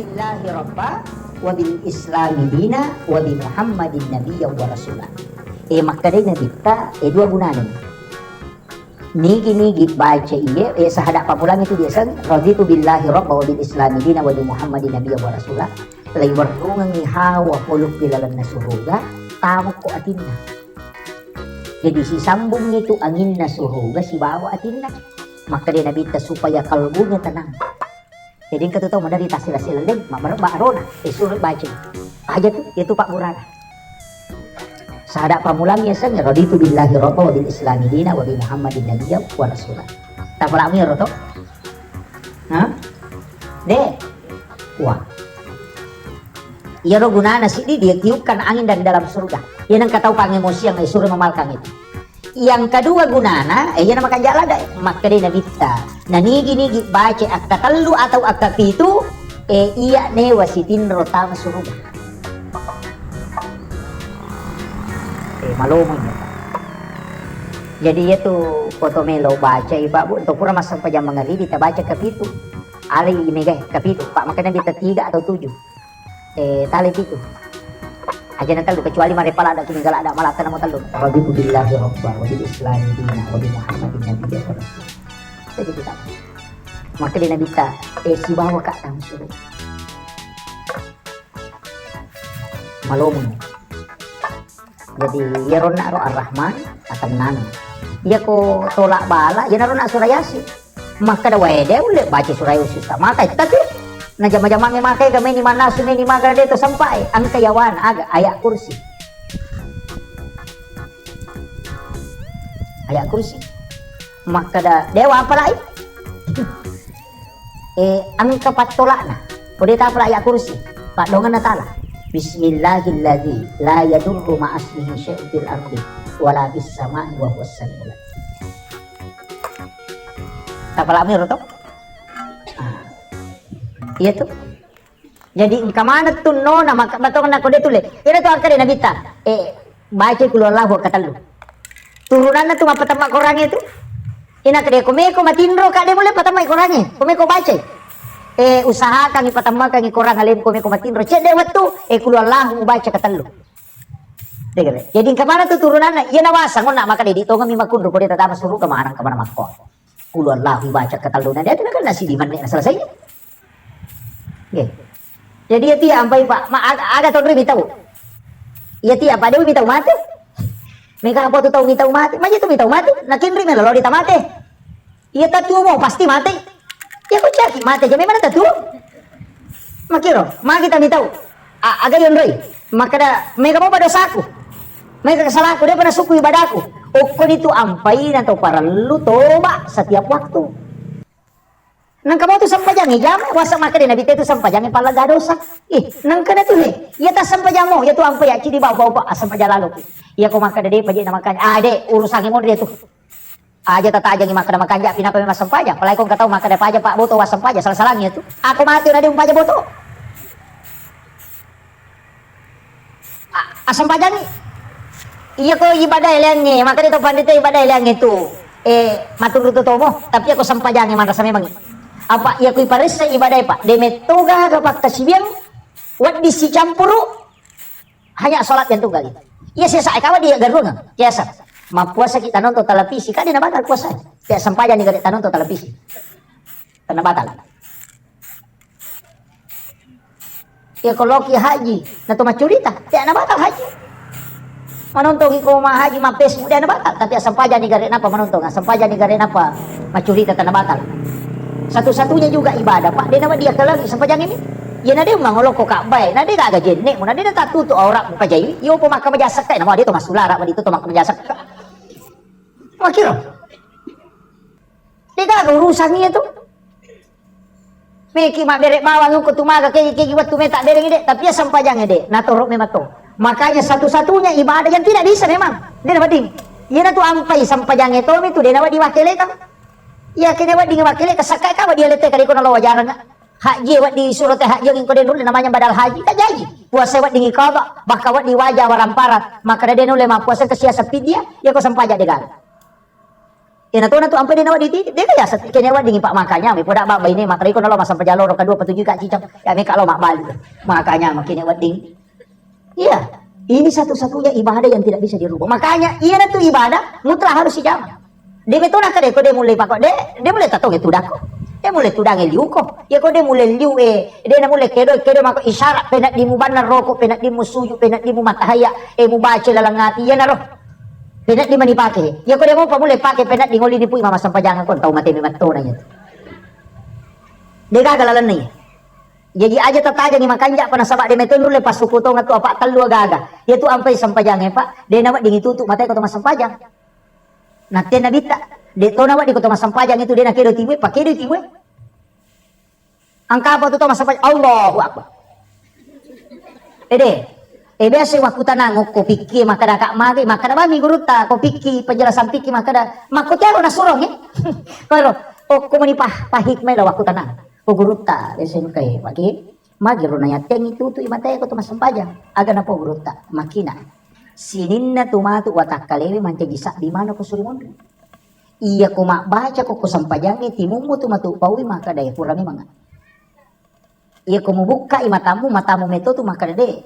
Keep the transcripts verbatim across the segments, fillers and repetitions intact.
Billahi rabba wa bil islami dina wa bi Muhammadin nabiyya wa rasula. E, makkedai Nabitta, e, dua gunana. Nigi-nigi baca iye, e, sahada pammulang itu diaseng, raditu billahi rabba wa bil islami dina wa bi Muhammadin nabiyya wa rasula. Laiwerrungengngi hawa polok di lalenna suruga, tamukko atinna. Jadi sisambung itu anginna suruga sibawa atinna. Makkeda Nabitta supaya kalbunya tenang. Jadi engka tu tau menderita sila-sila deng, ma-, merebak arona, e, suro baca. Aja tu, itu Pak Burana. Sahada pammulang yaseng, raditu billahi rabba wa bil islami dina wa bi Muhammadin nabiyya wa rasula. Tapalami ro to? Ha? De. Wah. Iyaro gunana siddi dia tiupkan angin dari dalam surga. Iya nengka tau pangemosiang, e, suro mamalkang itu. Yang kedua gunana, e, iyana makanja lada, e, makkeda Nabitta. Nanigi-nigi baca akkatellu atau akkapitu, e, iya newa sitinro tama suruga. E, malomo ini. Jadi iya tu foto melo baca, Pak Bu, untuk pura massempajang mangaribi ta baca kapitu. Alai mega kapitu, Pak, makanya Nabitta tiga atau tujuh. E, tale pitu. Aja na tellu, kecuali marepa lada, kini galak ada malah tanamo tellu. Raditu billahi rabba, wa bil islami dina, wa bi Muhammadin nabiyya wa rasula. Jadi kita. Makkeda Nabitta, e, sibawa ka tama suruga. Malomo. Jadi, iyaro naro Ar-Rahman, atennang. Iyako tolak bala, iyanaro na surah Yasin. Makkeda wae de ulle baca surah Yasin. Maka tapi najama-jamangnge makai ga meni mannasu, meni maga de to sampai. Engka yawana aga ayat kursi. Ayat kursi. Makkeda dewa apalai? E, engka pattolakna. Pode tapala ayat kursi. Paddongenna tala. Bismillahilladzi la yadurru ma'asmihi syai'un fil ardi wala fis sama'i wa huwas samiul alim. Tapalami ro to? Ah. Iya tu. Jadi engka maneng tu nona maka batong nako de tule. Iyana tu angka de Nabitta. E, baca kulu Allahu katellu. Turunanna tu mappatemma Korangnge tu. Ina kede ko meko matinro ka de mulle patemma Korangnge. Ko meko baca. E, usahakan ipatemmakangi Korang alem ko meko matinro. Cedde wettu, e, kulu Allahu baca katellu. Degere. Jadi engka maneng tu turunanna, iyana wasang onna maka de ditongeng mi makunru ko de tatama suruga maneng kemana makko. Kulu Allahu baca katelluna, dia tu kan nasi di mana selesai. Nggih. Jadi iya tiya ampai, Pak, ma-, aga, aga tonroi mitau. Iya tiya, Pak, de mitau mate. Mega apa tu tau mitau mate? Maja tu mitau mate. Nakinri melo lo ditamate. Iya tatuo mo pasti mate. Iya ko caki mate, jadi mana tatuo? Makiro, magi ta mitau. A-, aga yonroi. Makkeda, mega mopa dosaku. Mega kesalaku, de pernah suku ibadaku. Okkoni tu ampai na to parellu toba setiap waktu. Nengka mau tu sempajangi jam, wasa makkeda Nabitta tu sempajangi pallaga dosa. Ih, nengka na tu he. Iya ta sempajamo, iya tu ampai ya cidi bau-bau, Pak, sempajang lalu. Iya ko makkeda de paje na makanja. Ah, de, urusangi mo de tu. Aja tatajangi makkeda makanja, pinapa memang sempajang. Apalagi ko engka tau makkeda paja, Pak, boto wassempajang, salah-salahnya tu. Aku mati na de umpaja boto. A-, assempajangi. Iya ko ibadah eleangnge, makkeda to pandita ibadah eleangnge tu. Eh, maturru tu tomo, tapi iya ko sempajangi manrasa memang. Apa iya ko iparessa ibadah, Pak? De metto gaga pakkasiwiang, wedding sicampuru, hanya salat yang tunggal itu. Iya sesa kawa dia garungan, biasa. Mappuasa kita nonton televisi, kan dia batal puasa. Tidak sempajang ni gare tanonton televisi. Karena batal. Iya ko loki haji, na to maccurita, de na batal haji. Manontongi ko ma haji ma Facebook, de na batal, tapi assempajanni gare napa manontongi, assempajanni gare napa maccurita, tena batal. Satu-satunya juga ibadah, Pak, de na wedding akkalengi sempajang ini. Iya na de mangoloko Ka'bah, na de gaga jenne, na de na tatutu aurat pajai, iyo po makka majasekka, na mau de to masulara, wedding to, to makka majasekka. Makiro. De gaga urusan iya tu. Meki mabbere bawang ko tu maga kegi-kegi wettu meta bereng de, tapi ya sempajangnge de, natoro memang to. Makanya satu-satunya ibadah yang tidak bisa memang. De na wedding. Iya na tu ampai sempajangnge to mi tu de na wedding wakkelekang. Iya kene wedding wakkelekang sakka ka wedding alete kali ko na lo wajarang. Haji wedding suro te haji yang ko de nulle namanya badal haji. Tak jadi. Puasa wedding qada, bahkan wedding wajah waramparat. Maka de nulle mappuasa ke sia sepi dia, ya ko sempajang de gaga. Iyana tona tu ampe de nawedding titip, de ga yaseng kene wedding, Pak, makanya me poda bab baine makkeda iko nalo massempajang loro kedua petunjuk ka cicak, ya meka lo mabbali. Makanya makkene wedding. Iya, ini satu-satunya ibadah yang tidak bisa dirubah. Makanya iyana tu ibadah mutlak harus dijama. De metona kade ko de mulle pako de, de mulle tatong tudako. De mulle tudange liuko. Ya ko de mulle liu e, de na mulle kedo, kedo mako isyarat penaddimu banna roko, penaddimu suju, penaddimu matahaya, e mubaca laleng ati, iyana ro. Penaddi mani pake. Ya ko de mopa mulle pake penaddi ngoli ni pui mama sempajang ko tau mate memettona ya. De gaga lalenna iya. Jadi aja tatajangi makanja pa nasaba de metoi nulle passuku tonga tu apa tellu agaga. Ya tu ampai sempajange, Pak, de na wedding itutu mate ko to massempajang. Natte Nabitta, de to na wedding ko to massempajang itu de na kedo timue, pakedo timue. Angka apa tu to massempajang? Allahu Akbar. Ede, e biasa wakkutanang okko pikki makkeda ka magi, makkeda bami gurutta ko pikki penjelasan pikki makkeda makko tiaro nasurong e. Karo okko meni pah pahikmai lo wakkutanang. Ko gurutta, S M K, magi, magi ro nayattengi tutu i matae ko to massempajang. Aga napo gurutta, makina. Sininna tu matu watakkalewe mancaji sabbi maneng ko suri monri. Iya ko mabbaca ko, ko sempajangnge timummu tu matu paui makkeda e pura memang. Iya ko mubukkai matammu, matammu meto tu makkeda de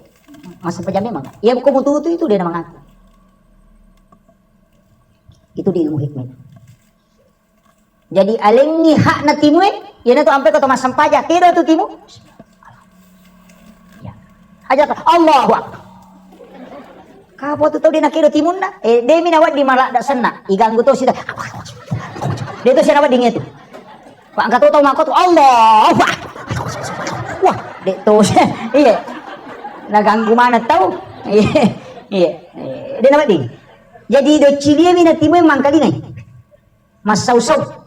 massempajang memang. Iya ko mututu itu de na mangaku. Itu di ilmu hikmah. Jadi alengngi hakna timue, iyana tu ampe ko to massempajang, kedo tu timu. Ya. Aja to, Allahu Akbar. Kapo tu tau de na kedo timunna, eh, de mi na wedding maladda senna, iganggu to sita. De to sena wedding itu. Pak angka to tau mako tu, Allahu Akbar. Wah, de to. Iya. Na ganggu mana tau. Iya. Iya. De na wedding. Jadi do cilia mi na timue mangkalingai. Massau-sau.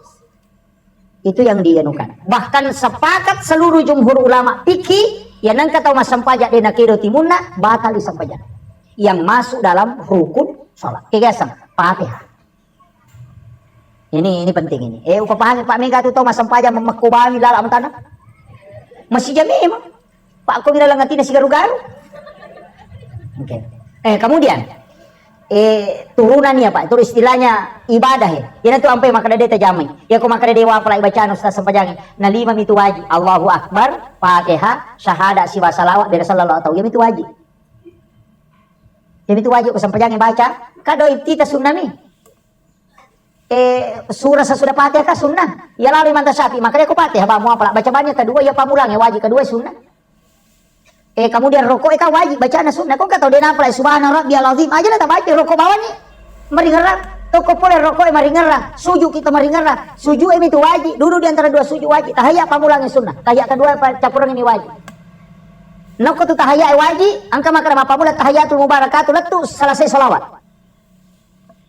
Itu yang dianukan. Bahkan sepakat seluruh jumhur ulama fikih, ya nengka tau massempajang de na kedo timunna, batal disempajang. Yang masuk dalam rukun sholat. Kegiatan Fatihah. Ini ini penting ini. Eh, upapahami Pak mega tu tau massempajang memekko bami lala mentana. Masih jam memang. Pak, ko bilang atina sigaru-garu. Oke. Eh, kemudian, eh, turunan ya, Pak. Itu istilahnya ibadah ya. Iyana tu ampe makkeda de tajamai. Ya ko makkeda de wa apalai bacaan ustaz sempajangi. Na lima mitu wajib. Allahu Akbar, Fatihah, syahadat, siba salawat, bere sallallahu tau. Ya mitu wajib. Ya mitu wajib ko sempajangi baca. Kado iftitah sunnah mi. Eh, surah sesudah Fatihah kan sunnah. Ya lalu Imam Syafi'i, makkeda ko Fatihah, ba muapala. Baca banyak kedua, ya pamulang, ya wajib kedua sunnah. Eh, kemudian rokok kan wajib, bacana sunnah. Kok kata de napala, subhana rabbiyal azim. Aja lah tabaca rokok bawani. Maringerang. Toko pole rokok maringerang. Sujud kita maringerang. Sujud ini tu wajib. Duduk di antara dua sujud wajib. Tahiyat pamulang sunnah. Tahiyat kedua pa-, campuran ini wajib. Nokko tu tahiyat wajib, angka makkeda mappammula tahiyatul mubarakatuh lettu selesai salawat.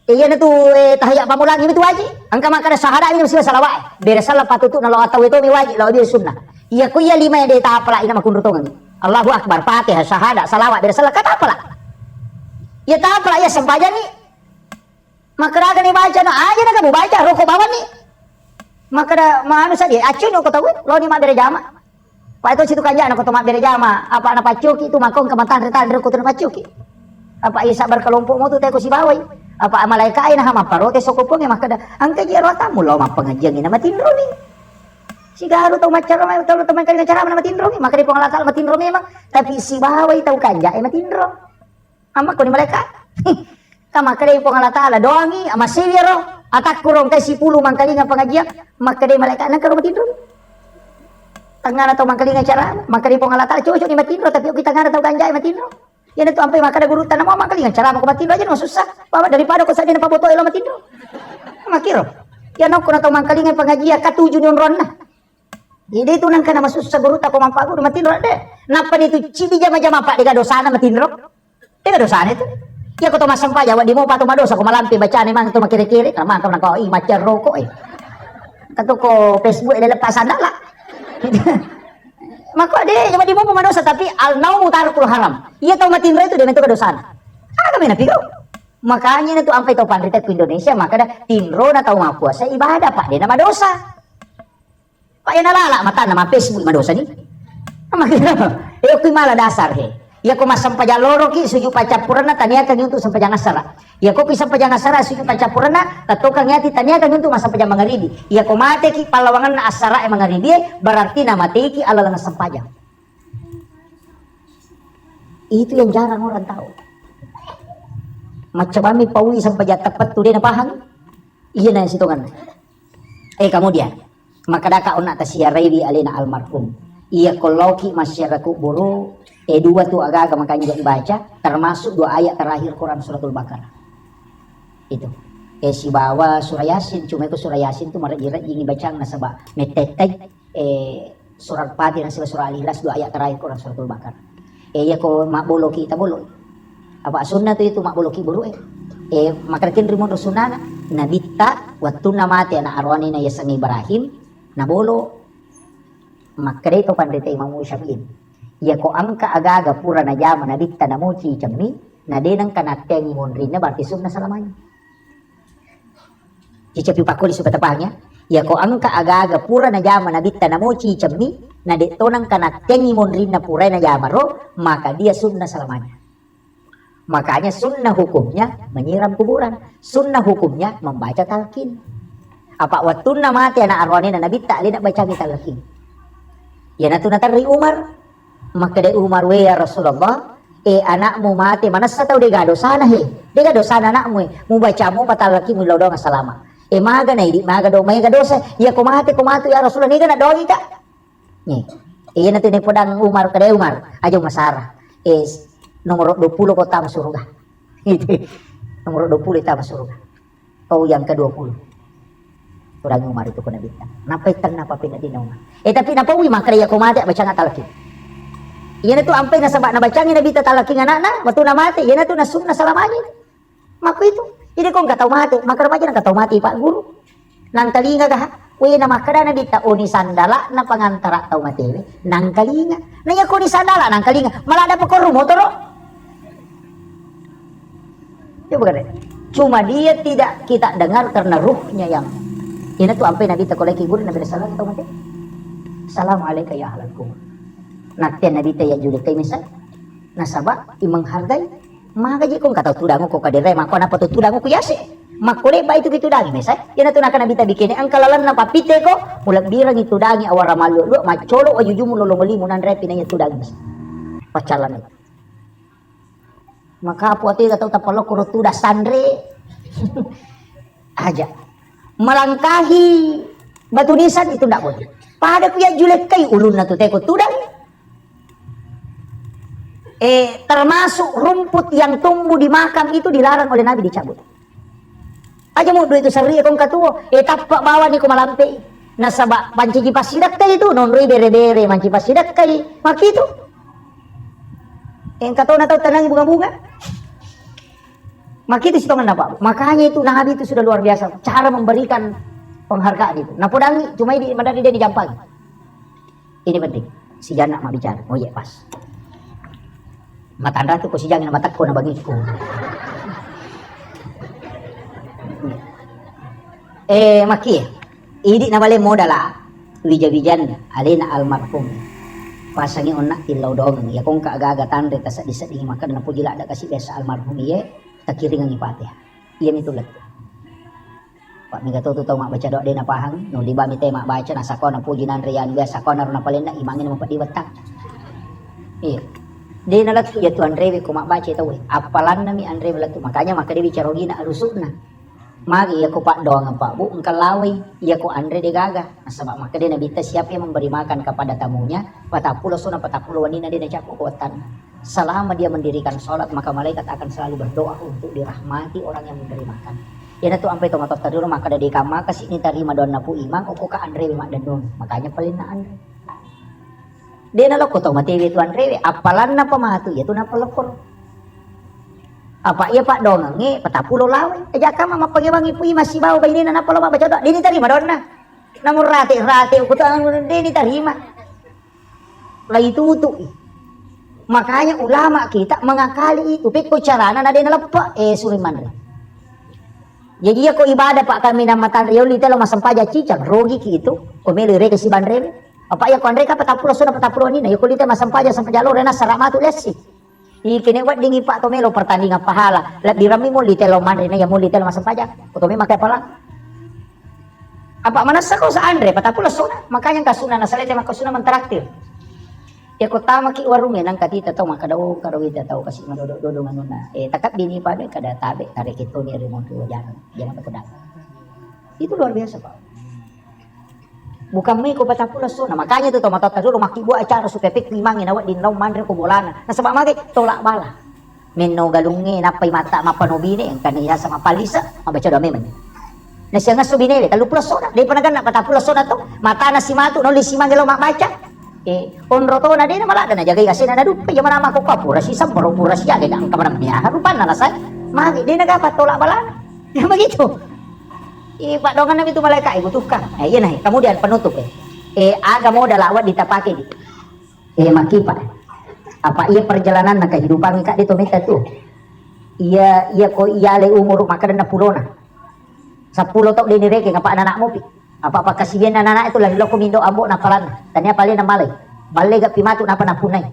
Iyana tu, eh, tahiyat pammulang ini tu wajib. Engka makkeda syahadat ini mesti salawat. Bere salawat patutu na lo atau itu mi wajib, lo dia sunnah. Iya ku iya lima yang dia tapala ina makunru tongan. Allahu Akbar, Fatihah, syahadat, salawat, bere salawat kata apala. Iya tapala iya sempajangi. Makkeda aga ni baca no aja na kamu baca rokok bawani. Makkeda manu saja, accu no kau tahu, lo ni mabbere jama. Pak itu situ kanjana ko to mabbere jama, apa na paccoki tu makong ke matanre-tanre ko tu na paccoki. Apa isa berkelompok mo tu teko sibawai. Apa malaika ina hama parote soko ponge makkeda, engka ji ero tamu lo mappengajian ina matinro ni. Sigaru tau maccara mai tau teman kali cara na matinro ni, maka di Puang Allah Taala matinro memang, tapi sibawai tau kanja e matinro. Amma koni malaika. Ka makkeda Puang Allah Taala, doangi, masiwi ro, atakku ro, engkai sipulu mangkalinga pengajian, makkeda malaika, nengka ro matinro. Tengana tau mangkalinga cara, makkeda Puang Allah Taala, cocok ni matinro, tapi oki tengana tau kanjai matinro. Iyana tu ampai makkeda gurutta, namo mangkalinga cara mako matinro aja no susah. Bawa daripada ko sadena paboto elo matinro. Makkiro. Iyana ko na tau mangkalinga pengajian, katuju ni onronna. Jadi itu nengka na masussa gurutta ko mampaguru matinro de. Nappa ni tu cidi jama-jama pa dega dosana matinro. Dega dosana itu. Iya ko to massempajang, wedding mopa to madosa ko malampe bacane mang to makere-kere, karena mangka nako i macca rokok e. Kato ko Facebook e lepas sandala. Mako de, wedding mopa madosa tapi al naumu tarkul haram. Iya tau matinro itu de metu dosana. Aga mena pigau. Makanya itu ampai tau panrita ku Indonesia, maka da tinro na tau mappuasa ibadah, Pak, de na madosa. Pak, ena lala matanna ma Facebook madosa ni. Makkiro, eh, kui mala dasar he. Iyako massempajang loroki, sujud paccappurenna taniakangngi untuk sempajang assara. Iyako ki sempajang assara sujud paccappurenna, tattokangngi ati taniakangngi untuk massempajang mangaribi. Iyako mateki pallawangenna assara e mangaribie, berarti namateiki alaleng sempajang. Itu yang jarang orang tahu. Maccabami paui sempajang teppettu de napahang. Iya na sitonganna. Eh, kemudian, makkedaka onna tasiaraiwi alena almarhum. Iya ko laoki massiara kuburu, eh, dua tu agaga makanja ibaca, termasuk dua ayat terakhir Quran Suratul Baqarah. Itu. Eh, sibawa surah Yasin, cuma itu surah Yasin tu marejji-rejjingi bacang nasaba mettettai. Eh, surah Al-Fatihah nasaba surah Al-Ikhlas, dua ayat terakhir Quran Suratul Baqarah. Eh, iya ko mabboloki tabolo. Apa sunna tu itu mabboloki buru e. Eh, makrekin rimonro sunnana. Nabitta wattunna mate anak aroanena yasengnge Ibrahim, nabolo. Makkedai to panrita Imam Syafi'i. Iya ko engka agaga pura najama nabitta namoci cemmi, na de nengka natteangi monrinna berarti sunna salamanya. Cicapi pakkuli supaya tapahang ya. Iya ko engka agaga pura najama nabitta namoci cemmi, na de to nengka natteangi monrinna purai najama ro, maka dia sunna salamanya. Makanya sunnah hukumnya menyiram kuburan, sunnah hukumnya membaca talqin. Apa wattunna mate anak aroanena nabitta alena bacangi talqin. Iyanatu naterri Umar. Makkeda Umar, "We ya Rasulullah, eh, anakmu mate manessa tau dega dosana he. Dega dosana anakmu e. Mubaca mu patalaki mu lao doang salama. Eh, maga na idi, maga do, maega dosa. Iya ko mate, ko matu ya Rasulullah, nega na doang ita." Nih. Iya natu ne podang Umar, kede Umar, aja masara. Eh, nomor dua puluh kota suruga. Nomor dua puluh tama suruga. Pau yang kedua puluh. Kurang Umar itu kena bintang. Nappa tenna papinna dina Umar. Eh, tapi napaui makkeda iya ko mate bacang talaki. Iyanatu ampai nasaba nabacangi nabitta talaki anakna, waktu na mate, iyanatu na sunna salamanya. Makku itu. Jadi ko engka tau mate, maka remaja engka tau mate Pak Guru. Nangkalinga kah? Weh, na makkeda nabitta, oni sandala na pangantara tau matewe. Nangkalinga. Na iya ko ni sandala nangkalinga, malah ada pekoru motoro. Coba kare. Cuma dia tidak kita dengar karena ruhnya yang. Ina tu ampai Nabi ta koleki guru Nabi sallallahu alaihi wasallam. Assalamualaikum ya ahlal kubur. Natte Nabi ta ya julekai misal. Nasaba imang hargai. Maga je ko engka tau tudango ko kadere mako napa tu tudango ku yase. Makko leba itu ki tudangi misal. Ina tu naka Nabi ta bikene engka lalanna papite ko. Mulabbirangi tudangi awara malu lu macolo wajujumu lolo melimu nanre pinanya tudangi. Pacalan itu. Maka apa ati tau tapalokko ro tuda sanre. Aja. Melangkahi batu nisan itu ndak boleh. Pada ku ya julekkai ulunna tu teko tudang. Eh, termasuk rumput yang tumbuh di makam itu dilarang oleh Nabi dicabut. Aja muddu itu serri ko engka tuo. Eh, tappa bawani ko malampe. Nasaba mancaji passidakkai itu, nonroi bere-bere, mancaji passidakkai. Makitu. Engka tona tau tanangi bunga-bunga. Makitu sitonganna, Pak. Makanya itu Nabi itu sudah luar biasa cara memberikan penghargaan itu. Napodangi cuma di madari dia dijampangi. Ini penting. Si Jana mabbicara. Oh iya, pas. Matanra tu ko si Jana matakko na bangikku. Eh, maki. Idi na bale modala. Wija-wijan alena almarhum. Pasangi onna tillau dongeng. Ya kongka aga-aga tanre taseddi-seddingi makkeda napuji ladda kasi biasa almarhum iye takiringangi Fatihah. Iya mitu lettu. Pak mega to tu tau mabbaca doa de napahang, nuli bami te mabbaca nasako napuji nanre yanu biasa ko naro napalenna imangi na mapeddi wettang. Iya. De nalettu ya tu anrewe ko mabbaca tau. Appalanna mi anrewe lettu. Makanya makkeda bicara ogina alusukna. Magi iya ko paddoangeng Pak Bu engka lawai iya ko anre de gaga. Nasaba makkeda Nabitta siapa yang memberi makan kepada tamunya, patappulo sona patappulo wanina de nacappu ko wettanna. Selama dia mendirikan sholat, maka malaikat akan selalu berdoa untuk dirahmati orang yang memberi makan. Iyanatu ampai tomatoatta dulu makkeda de kamma kasi ni tarima doanna Pu Imang, okko ka anrewe maddennung. Makanya palinna anre. De nalokko tau matewe tu anrewe, appalanna pamatu iya tu nappa lepporo. Apa iya paddoangengnge patappulo lawai. Eja kamma mappangewangi Pu Imang sibawa bainena nappa lo mabbaca doa. De ni tarima doanna. Namun rate-rate ukutu de ni tarima. Lai tutu'i. Makanya ulama kita mengakali itu. Pekko carana na de naleppe, eh, suri manre. Jadi iya ko ibadah Pak kami nama tanri yoli telo masempaja cicang rogi ki itu. Ko melo reke si banre. Apa iya ko anre ka patappulo sona patappulo nina. Iya ko lite masempaja sempaja lore na sara matu lessi. Ikene weddingi, Pak, to melo pertandingan pahala. Lebbi rammi mulli telo manre na iya mulli telo massempajang. Ko to memang kayak pahala. Apa manessa ko sa anre, patappulo essona. Makanya engka sunna nasalete makko sunna mentraktir. Ya ko tamaki warungnge nangka tita tau makkada, "Oh, kada wita tau kasi madodo-dodo anunna." Eh, takabbini pada kada tabe, tareke toni ri monri wajarna. Jangan berpedagang. Itu luar biasa, Pak. Bukan maiko patappulo essona. Makanya tu tomatoatta dulu makkibua acara supaya pekku imangnge nawedding naung manre ko bolana. Nasaba mage tolak bala. Menno galungnge nappai mata mappanobine, engkani yasa mappalisa, mabaca doa memang. Nasiang esso binewe, telluppulo essona, depa naganna patappulo essona to, matana simatu, nolli simangnge lo mabbaca. Eh, onro tona dena maladda najagai asena naduppai, iya manama ko pura sisempero, pura siaga, engka maneng mia rupanna rasai. Magi dena gapa tolak balana. Ya begitu. Eh, paddoanganna itu malaikat ibutuhkan. Eh, iya nah, kemudian penutup, eh. Eh, aga modal awak ditapake di. Eh, makkipa. Apa iya perjalanan na kehidupan ka de to metta tu. Iya, iya ko iya le umur makkada enneng pulona. Seppulo tau de nirekeng apa anak-anakmu pi. Apa pakkasiwianna anak-anak itu lari lokko mindo ambo na palanna. Tania pale na malai. Balle ga pi matu napa napunnai.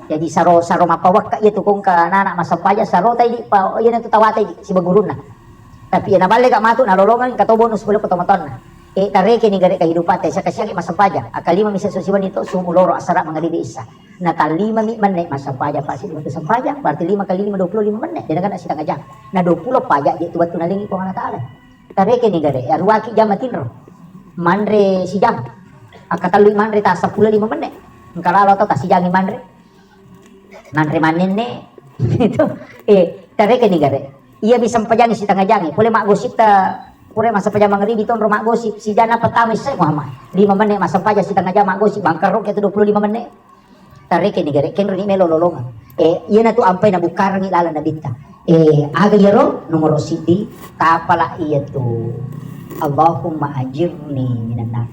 Jadi saro, saro mappawakka iya tu kongka anak-anak massempajang saro tai di pa, oh, iya na tu tawatai di siba gurunna. Tapi iya naballe ga matu nalolongang engka to bonus pole ko tomatoanna. Eh, tarekeni gare kehidupan te, siaka-siaki massempajang. Akkalima mi sesso siwenni to, subuh, loro, assara, mangaribi, isya. Na tallima mi menne massempajang, pasti waktu sempajang, berarti lima kali lima, dua puluh lima menne. Dena kana sitanga jang. Na dua puluh paja je tu wettu nalengi Puang Allah Taala. Tarekeni gare, ya ruaki jam matinro. Manre sijang. Akka tallu manre ta seppulo lima menne. Engka lalo to ta sijangi manre. Nanre manenne. Itu, eh, tarekeni gare. Iya bisa mpajangi sitanga jangi. Pole maggosip ta, pole massempajang mangribi tonro maggosip. Sijana pertama isai Muhammad. Lima menit massempajang sitanga jang maggosip. Bangkaro ke tu dua puluh lima menit. Tarekeni gare. Kenro ni melo lolongan. Eh, iya na tu ampai na bukkarangi lalang nabitta. Eh, aga iyaro nomoro siddi, tapala iya tu. Allahumma ajirni minan nar.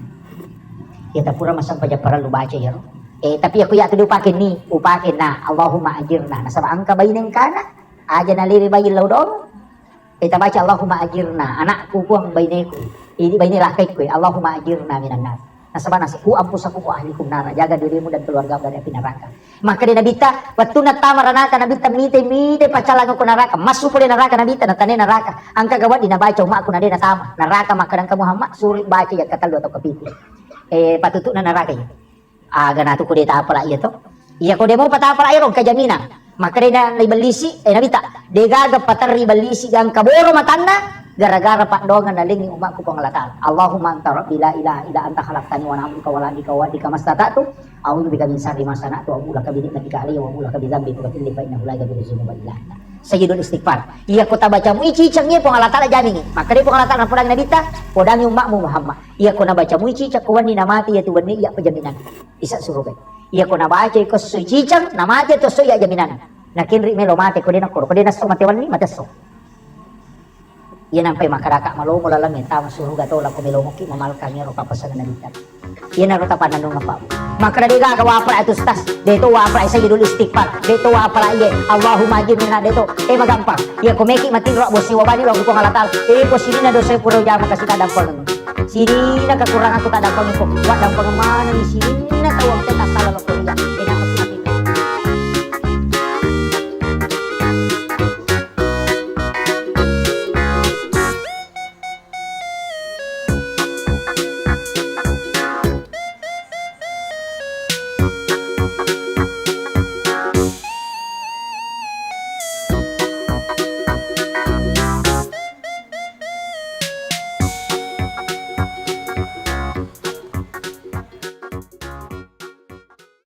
Iya tapura massempajang parellu baca iyaro. Eh, tapi aku iya tu upake ni, upake na, Allahumma ajirna. Nasaba engka baine engkana, aja naliri bayi lao dong. Eh, tabaca Allahumma ajirna, anakku Puang baineku. Ini baine lakkaikku, Allahumma ajirna minan nar. Nasaba nas-, ku ampusaku ku ahlikum nara, jaga dirimu dan keluargamu dari api neraka. Makkeda Nabitta, wettunna tama ranaka Nabitta mite, mite paccalang ko naraka, massu pole naraka Nabitta, natane naraka. Angka gawat di nabaca umakku nade natama. Naraka makkeda engka Muhammad, suri baca iya katellu atau kepitu. Eh, patutukna naraka iya. Aga natu ko de tapala iya to. Iya ko de mopa tapala ero engka jaminan. Makkedai na, na ibellisi, eh, Nabitta, degaga paterri ibellisi gangka boro matanna gara-gara paddoangeng nalengngi umakku Puang Allah Taala. Allahumma anta rabbi la ilaha illa anta khalaqtani wa ana abduka wa ana ala ahdika wa wa'dika mastata'tu. A'udzu bika min syarri ma sana'tu, abu'u laka bi ni'matika alayya wa abu'u laka bi dzambi faghfirli fa innahu la yaghfiru dzunuba illa anta. Sayyidul istighfar. Iya ko tabacamu iciceng iya Puang Allah Taala jamingi. Makkedai Puang Allah Taala napodangi Nabitta, podangi umakmu Muhammad. Iya ko nabacamu iciceng ko wenni namate iya tu wenni iya pejaminan. Isa suruga. Iya ko nabaca ko esso iciceng, namate tu esso iya jaminan. Nakenri melo mate ko de nakkoro, ko de nasso mate wenni, mate esso. Iya nampai makkedaka malomo laleng tama suruga to lako melo mokki mamalkang ero pappasenna Nabitta. Iya naro tapannanung apa. Makkeda degaga wapala itu stas, de to wapala sayyidul istighfar, de to wapala iye, Allahumma ajirni na de to. Eh, magampang. Iya ko meki matinro bosi wabani lo Puang Allah Taala. Eh, ko sininna dosa pura jama kasi tadampeng. Sininna kekurangan ku tadampeng ko. Wa dampeng mana ni sininna tawang teta salah lo ko iya. Eh,